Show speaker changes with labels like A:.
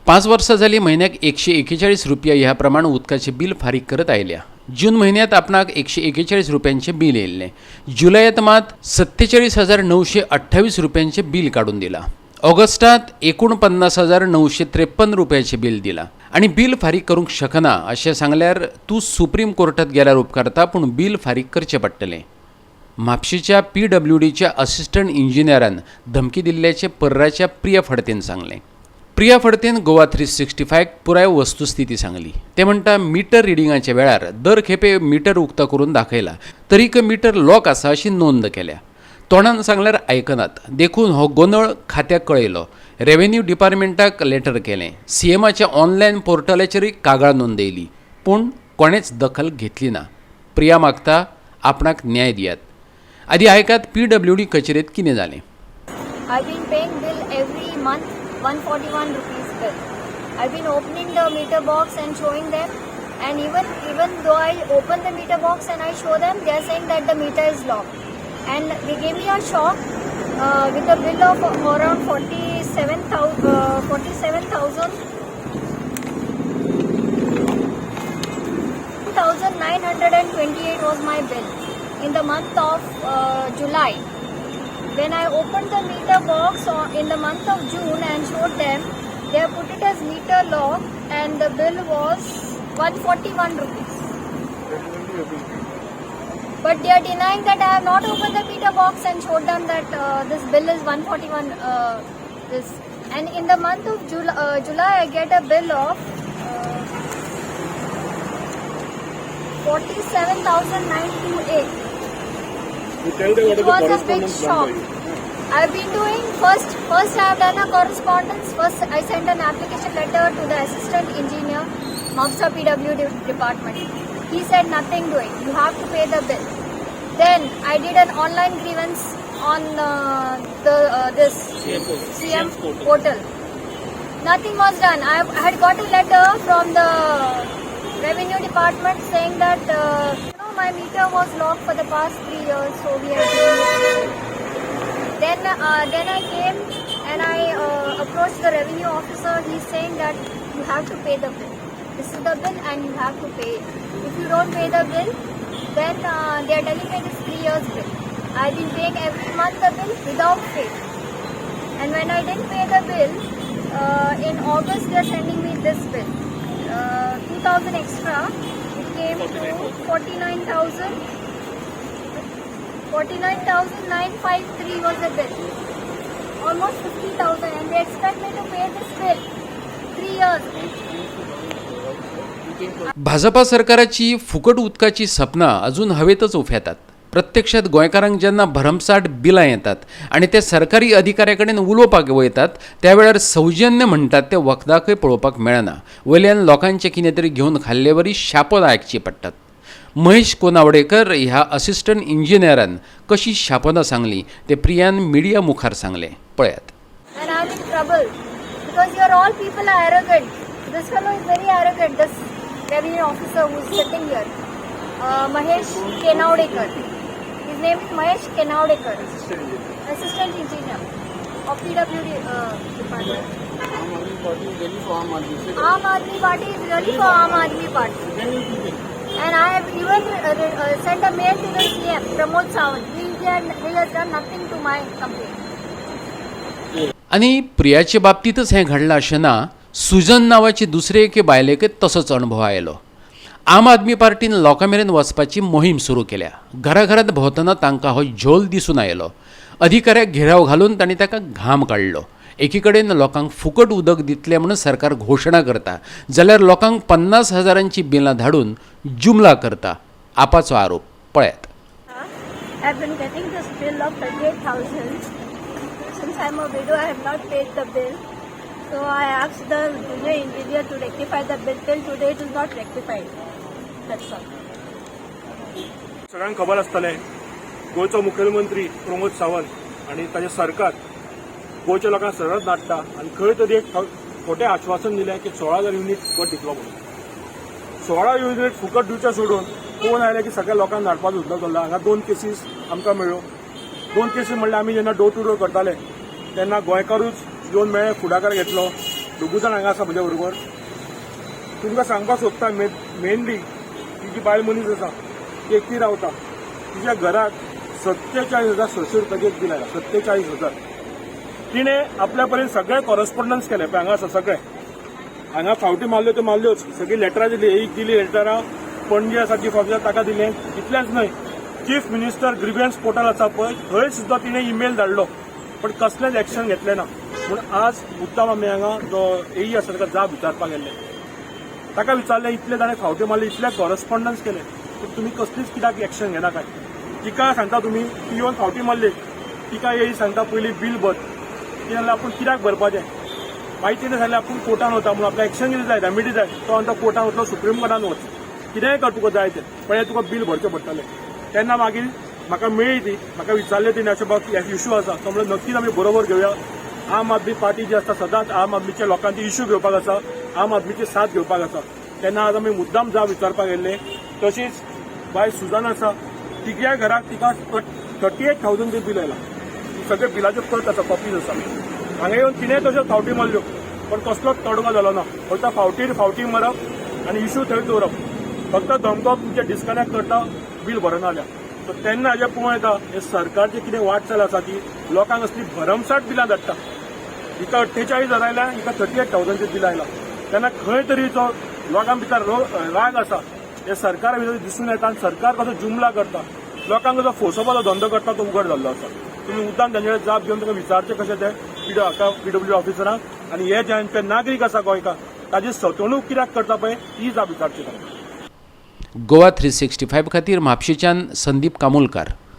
A: 5 वर्सां जालीं, म्हयन्याक 141 रुपया ह्या प्रमाण उदकाचें बील फारीक करत आयल्या. जून म्हयन्यांत आपणाक 141 रुपयांचें बील येयल्लें. जुलयांत मात 47,928 रुपयांचें बील काडून दिलां. ऑगस्टांत 49,953 रुपयाचें बील दिलां आनी बील फारीक करूंक शकना अशें सांगल्यार तूं सुप्रीम कोर्टात गेल्यार उपकारता, पूण बील फारीक करचें पडटलें, म्हापशेच्या पीडब्ल्यूडीच्या असिस्टंट इंजिनियरान धमकी दिल्ल्याचें पर्राच्या प्रिया फडतेन सांगलें. प्रिया फडतेन गोवा 365 पुराय वस्तुस्थिती सांगली. ते म्हणटा, मिटर रिडिंगाच्या वेळार दर खेपे मिटर उक्ता करून दाखयला, तरीक मिटर लॉक आसा अशी नोंद केल्या. तोंडान सांगल्यार आयकनात, देखून हो गोंदळ खात्याक कळयलो. रेव्हेन्यू डिपार्टमेंटाक लेटर केलें. सीएमाच्या ऑनलायन पोर्टलाचेरूय कागाळ नोंदयली, पूण कोणेच दखल घेतली ना. प्रिया मागता, आपणाक न्याय दियात. आदी आयकात पीडब्ल्यूडी कचेरेंत कितें जालें.
B: I've been paying bill every month, 141 rupees bill. I've been opening the meter box and showing them, and even though I open the meter box and I show them, they are saying that the meter is locked. And they gave me a shock with a bill of around 47,000, 47,000 928 was my bill in the month of July. When I opened the meter box in the month of June and showed them, they have put it as meter lock and the bill was 141 rupees. But they are denying that I have not opened the meter box and showed them that this bill is 141. This and in the month of July I get a bill of 47,928.
C: You tell them what
B: It
C: is the
B: was a big
C: correspondence done
B: shock.
C: by you.
B: I've been doing first. First, I have done a correspondence. First, I sent an application letter to the assistant engineer, Mapsa PWD department. He said nothing doing. You have to pay the bill. Then I did an online grievance on the this CM portal. Nothing was done. I had got a letter from the revenue department saying that my meter was locked for the past 3 years, so we are doing. Then I came and I approached the revenue officer. He's saying that you have to pay the bill. This is the bill and you have to pay it. If you don't pay the bill, then they are telling me this 3 years bill. I've been paying every month the bill without fail. And when I didn't pay the bill, in August they are sending me this bill. 2000 extra. It came to 49,000. 49,953 was the bill. Almost 50,000, and they expect me to pay this bill. 3 years.
A: Bhajpa सरकाराची फुकट उदकाची सपनां अजून हवेतच उफेतात. प्रत्यक्षात गोंयकारांक जेन्ना भरमसाठ बिलां येतात आनी ते सरकारी अधिकाऱ्या कडेन उलोवपाक वयतात, त्या वेळार सौजन्य म्हणटात तें वखदाकय पळोवपाक मेळना. वयल्यान लोकांचें कितें तरी घेवन खाल्ले वरी शापोनां आयकची पडटात. महेश कोनावडेकर ह्या असिस्टंट इंजिनियरान कशी शापोनां सांगली तें प्रियान मिडिया मुखार सांगलें, पळयात.
B: And I'm in trouble because you are all people are arrogant. This fellow is very arrogant. This revenue officer who is sitting here, Mahesh Kenaudekar. His name is Mahesh Kenaudekar, assistant engineer of PWD department. Aam Aadmi Party is really for Aam Aadmi Party. And I have even sent a mail to the CM, Pramod Sawant. He has done nothing to my complaint.
A: आनी प्रियाचे बाबतींतच हें घडलां अशें ना. सुजन नांवाची दुसरे एके बायलेकय तसोच अणभव आयलो. आम आदमी पार्टीन लोकां मेरेन वचपाची मोहीम सुरू केल्या. घराघरांत भोंवतना तांकां हो झोल दिसून आयलो. अधिकाऱ्याक घेराव घालून तांणी ताका घाम काडलो. एकी कडेन लोकांक फुकट उदक दितले म्हणून सरकार घोशणा करता, जाल्यार लोकांक 50 हजारांची बिलां धाडून जुमला करता, आपाचो आरोप. पळयात.
D: I've been getting this bill of 38,000. Since I'm a widow, I have not paid the bill. So I asked the junior engineer to rectify the bill. Till today, it is not rectified. That's all.
C: सगळ्यांक खबर आसतलें, गोंयचो मुखेलमंत्री प्रमोद सावंत आनी ताजें सरकार गोंयच्या लोकांक सरळ नाडटा आनी खंय तरी एक खोटें आश्वासन दिलें की 16,000 युनीट फुकट दितलो म्हणून. 16 युनीट फुकट दिवचे सोडून कोण आयले की सगळ्या लोकांक धाडपाक धंदो चल्ला. हांगा दोन केसीस आमकां मेळ्ळ्यो. दोन केसीस म्हणल्यार आमी जेन्ना डोर टू डोर करताले तेन्ना गोंयकारूच येवन मेळ्ळे, फुडाकार घेतलो. दोगूय जाण हांगा आसा म्हज्या बरोबर. तुमकां सांगपाक सोदता, मेनली ती जी बायल मनीस आसा ती एकटी रावता. तिच्या घराक 47,600 रुपयाचें एक बील आयलां, 47,000. तिणें आपल्या पर्यंत सगळे कॉरस्पॉन्डन्स केले. पळय, हांगा आसा सगळे. हांगा फावटी मारल्यो त्यो मारल्योच, सगळीं लेटरां दिली. एक दिली लेटरां पणजे आसा चीफ ऑफिसर, ताका दिलें. इतलेंच न्हय, चीफ मिनिस्टर ग्रिव्हन्स पोर्टल आसा पळय, थंय सुद्दां तिणें ईमेल धाडलो, पण कसलेंच एक्शन घेतलें ना. पूण आज मुद्दाम आमी हांगा जो एई आसा ताका जाप विचारपाक गेल्ले. ताका विचारलें, इतले ताणें फावटी मारले, इतले कॉरस्पॉन्डन्स केले, पूण तुमी कसलीच कित्याक एक्शन घेना काय? तिका सांगता तुमी, ती येवन फावटी मारली. तिका एई सांगता, पयलीं बील भर. ती सांगलें, आपूण कित्याक भरपाचें? मागीर तिणें सांगलें, आपूण कोर्टान वता म्हणून आपल्याक एक्शन कितें जाय, रेमिडी जाय. तो म्हणटा, कोर्टान वतलो, सुप्रीम कोर्टान वच, कितेंय कर, तुका जाय तें, पण हें तुका बील भरचें पडटलें. तेन्ना मागीर म्हाका मेळ्ळी ती. म्हाका विचारलें तिणें, अशें बाबा इशू आसा. तो म्हणलें, नक्कीच आमी बरोबर घेवया. आम आदमी पार्टी जी आसता, सदांच आम आदमीच्या लोकांचे इशू घेवपाक आसा, आम आदमीची साथ घेवपाक आसा. तेन्ना आज आमी मुद्दाम जाप विचारपाक गेल्ले. तशीच बाय सुजान आसा, तिच्या घराक तिका 38,000 बील आयला. सगळे बिलाच्यो प्रत आसा, कॉपीज आसा. हांगा येवन तिणें तश्यो फावटी मारल्यो, पण कसलोच तोडगो जालो ना. फक्त फावटीर फावटी मारप आनी इशू थंय दवरप, फक्त धमकोवप, तुमचे डिस्कनेक्ट करता बील भरना जाल्यार. सो तेन्ना हाजें पळोवं येता, हे सरकारची कितें वाटचाल आसा की लोकांक असली भरमसाठ बिलां धाडटा. हिका 48,000 आयल्या, हिका 38,000चें बील आयलां. तेन्ना खंय तरी जो लोकां भितर राग आसा, हे सरकारा भितर दिसून येता आनी सरकार कसो जुमला करता, लोकांक कसो फसोवपाचो धंदो करता, तो उघड जाल्लो आसा. तुमी मुद्दाम तांचे कडेन जाप घेवन तुका विचारचें कशें तें पीडब्ल्यू पीडब्ल्यू ऑफिसरांक आनी हे जे आमचे नागरीक आसा गोंयकार, ताजी सतवणूक कित्याक करता पळय, ही जाप विचारची तांकां.
A: गोवा 365 खातीर म्हापशेच्यान संदीप कामुलकार.